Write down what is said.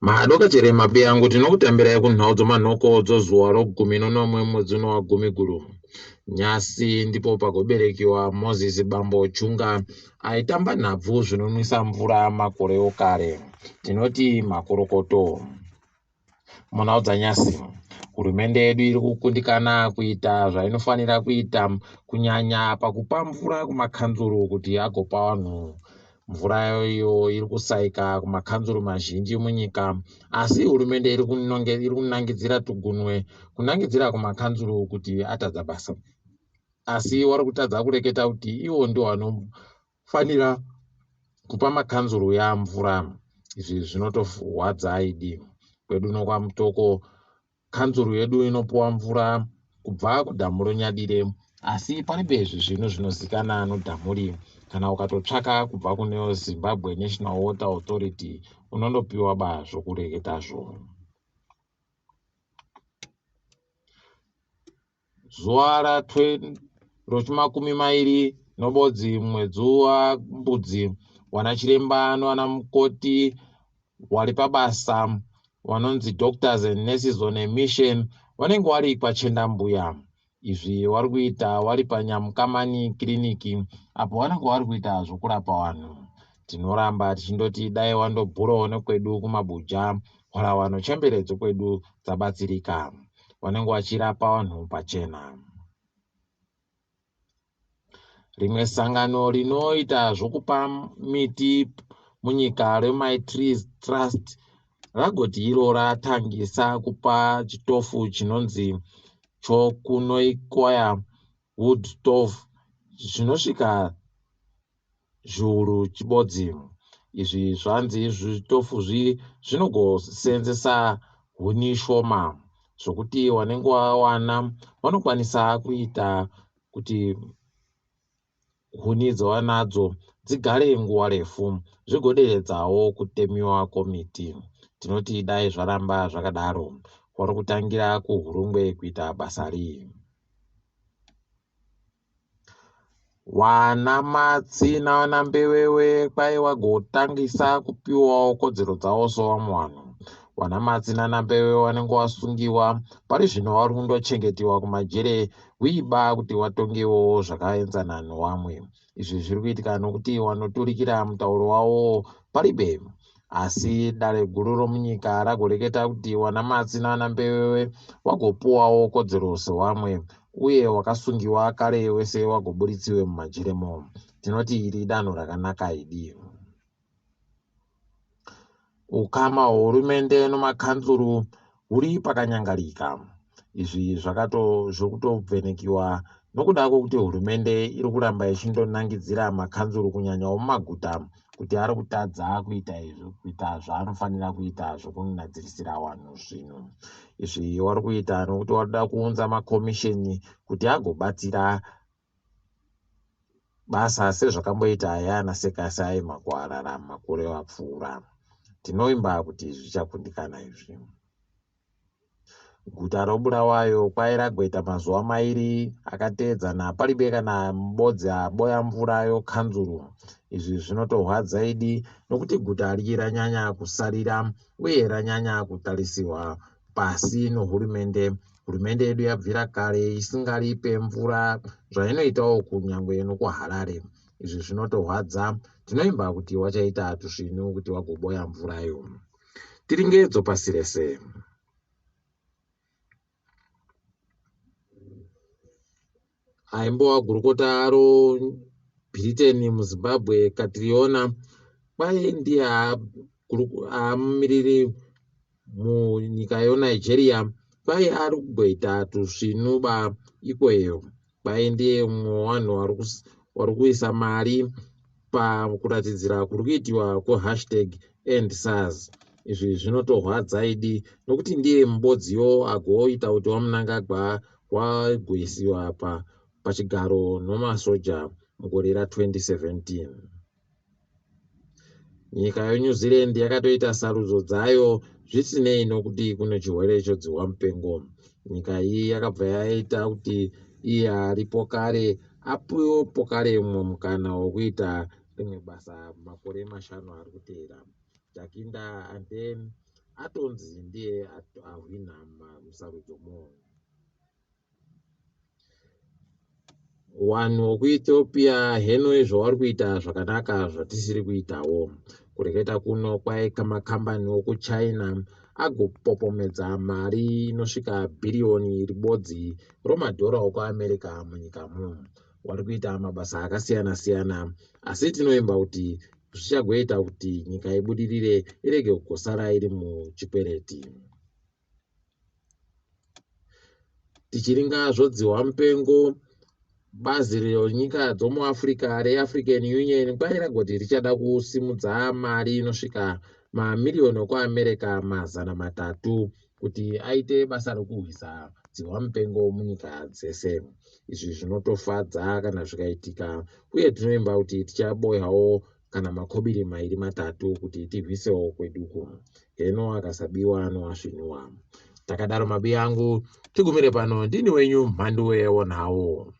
Madoka chirema biyangu tinokutambirai kunhau dzomanhoko dzozuva rogumi nonomwe mwedzi uno waGumiguru. Nyasi ndipo pagoberekiwa Moses Bambo Chunga aitamba nhabvu zvinonwisa mvura makore okare. Tinoti makorokoto. Munhau dzanyasi, hurumende yedu iri kukundikana kuita zvainofanira kuita kunyanya pakupa mvura kumakanzuru kuti agopa vanhu mvura iyo iri kusaika kumakanzuru mazhinji munyika asi hurumende iri kunangidzira tugunwe kunangidzira kumakanzuru kuti atadza basa asi wari kutadza kureketa kuti iwo ndiwo anofanira kupa makanzuru yamvura izvi zvinotorwadza idi kwedu nokwamutoko Kanzuru yedu inopuwa mvura kubva kudhamu roNyadire asi paribe zvisvinu zvinozikana nodhamuri. Kana ukatotsvaka kubva kune Zimbabwe National Water Authority unondopiwa ba zvokureketazvo. Zuva rochimakumi mairi nobodzi mwedzi waMbudzi, wanachiremba novanamukoti wari pabasa wanonzi Doctors and Nurses on a Mission wanenge wari kwaChendambuya. Izvi wari kuita wari paNyamukamani kiriniki apo wanenge wari kuita zvokurapa wanhu. Tinoramba tichindoti dai wandobhurawo nekwedu kumabuja hwara wano chembere dzokwedu dzabatsirika. Wanenge wachirapa wanhu pachena. Rimwe sangano rinoita zvokupa miti munyika reMy Trees Trust ragoti iro ratangisa kupa chitofu chinonzi chokunoikwaya wood stove zvinosvika zviuru chibodzi. Izvi zvanzi zvitofu zvi zvinogoseenzesa huni shoma zvokuti wanenge wawana vanokwanisa kuita kuti huni dzawanadzo dzigare nguva refu zvigoderedzawo kutemiwa kwomiti. Tinoti dai zvaramba zvakadaro. Wari kutangira kuHurungwe kuita basa rii. Wana Matsi nawana Mbewewe kwai wagotangisa kupiwawo kodzero dzavo sewamwe vanhu. Wana Matsi nana Mbewewe wanenge wasungiwa pari zvino wari kundochengetiwa kumajere wiiba kuti watongewo zvakaenzana nowamwe. Izvi zviri kuitika nokuti wanoturikira mutauro wawo paribe. Asi dare guru romunyika ragoreketa kuti wanaMatsi naanaMbewewe wagopuwawo kodzero sewamwe uye wakasungiwa kare wese wagoburitsiwe mumajeremo. Tinoti iri idanho rakanaka idi. Ukama hwehurumende nomakanzuru huri pakanyangarika. Izvi zvakutobvenekiwa nokuda kwokuti hurumende iri kuramba ichindonangidzira makanzuru kunyanya omumaguta kuti ari kutadza kuita izvi kuita zvaanofanira kuita zvokunadzirisira vanhu zvinhu. Izvi wari kuita nokuti wari kuda kuunza makomisheni kuti agobatsira basa sezvakamboita yana Sekasai Makuarara makore apfuura. Tinovimba kuti zvichakundikana izvi. Guta roBulawayo kwai ragoita mazuva mairi akateedzana paribe kana mubodzi aboya mvura yokanzuru. Izvi zvinotorwadza idi nokuti guta riri ranyanya kusarira uye ranyanya kutarisirwa pasi nohurumende. Hurumende yedu yabvira kare isingaripe mvura zvainoitawo kunyangwe nokuHarare. Izvi zvinotorwadza. Tinoimba kuti wachaita tusvinu kuti wagoboya mvurayo. Tiringedzo pasi rese. Aimbova gurukota roBritain muZimbabwe Catriona kwai ndiye aamumiriri munyika yoNigeria kwai ari kugoita tusvinu ba ikweyo kwai ndiye mumwe wevanhu vari kuisa mari pakuratidzira kuri kuitiwa kwehashtag EndSARS. Izvi zvinotorwadza idi nokuti ndiye mubodziwo agoita kuti waMnangagwa wagoisiwa pachigaro nomasoja mugore ra2017. Nyika yeNew Zealand yakatoita sarudzo dzayo zvisinei nokuti kune chirwere chodzihwa mupengo. Nyika iyi yakabva yaita kuti iye aripo kare apiwepo kare mumwe mukana wekuita rimwe basa makore mashanu ari kuteera. Jacinda Ardern atonzi ndiye ahwina musarudzo mo. Wanhu wekuEthiopia heno zvavari kuita zvakanaka zvatisiri kuitawo. Kureketa kuno kwai kamakambani okuChina agopopomedza mari inosvika bhiriyoni ribodzi romadhora okuAmerica munyika mu. Wari kuita mabasa akasiyana siyana asi tinovimba kuti zvichagoita kuti nyika ibudirire irege kugosara iri muchikwereti. Tichiringa zvodzihwa mupengo, bazi renyika dzomuAfrica reAfrican Union kwai ragoti richada kusimudza mari inosvika mamiriyoni okuAmerica 300 kuti aite basa rokuhwisa dzihwa mupengo munyika dzese. Izvi zvinotofadza kana zvikaitika uye tinovimba kuti tichaboyawo kana makobiri mairi matatu kuti tihwisewo kweduku. Heno akasabiwa anoasvinuwa. Takadaro mabiya angu, tigumire pano. Ndini wenyu Mhanduwe wonhawo.